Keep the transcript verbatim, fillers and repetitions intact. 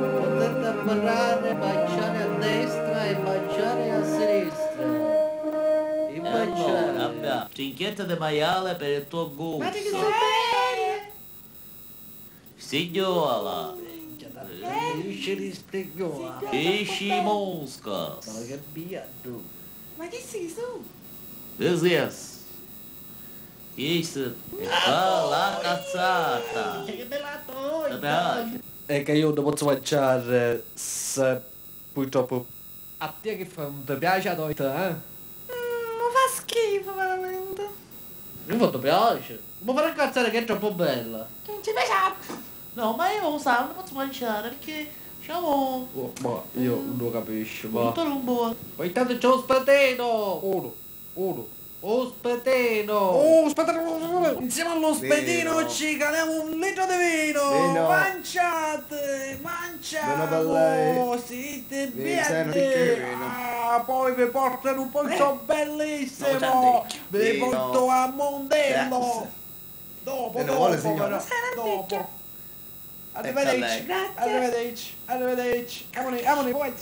Potete ammirrari, baciari a destra e baciari a sinistra. E allora, baciari. Abbia, cinchetta di maiale per il tuo gusto. Ma che sono belle! Stigghiuola! Minchia, da-, esci di stigghiuola! Esci mosca! Ma che biaddu! Ma chi si su? Yes, yes! Chistu e fa la cazzata! Minchia, che bella toia! Ti piace? E ca iu nun pozzu manciari se purtroppu. A tia chi fa, nun ti piaci a toita, eh? Mm, mi fa schifo, veramenti. Chi fa, ti piaci? Mi fa incazzari chi è troppu bella. Chi ci piaci? No, ma iu, u sai, nun pozzu manciari pirchì, diciamo. Oh, ma iu nun lu capisciu, ma. Tutto lu buono. Poi tanto c'è un spatino! Unu, unu. U spetinu! Oh, u spetinu! Insieme allo spetinu ci caliamo un litro di vino! Vino! Manciate! Manciamo! Vino per lei! Siete belli! Ah, poi vi porto in un posto bellissimo! Vi porto a Mondello! Grazie. Dopo, dopo, però, dopo! Arrivederci! Arrivederci! Arrivederci! Amoni, amoni, poi!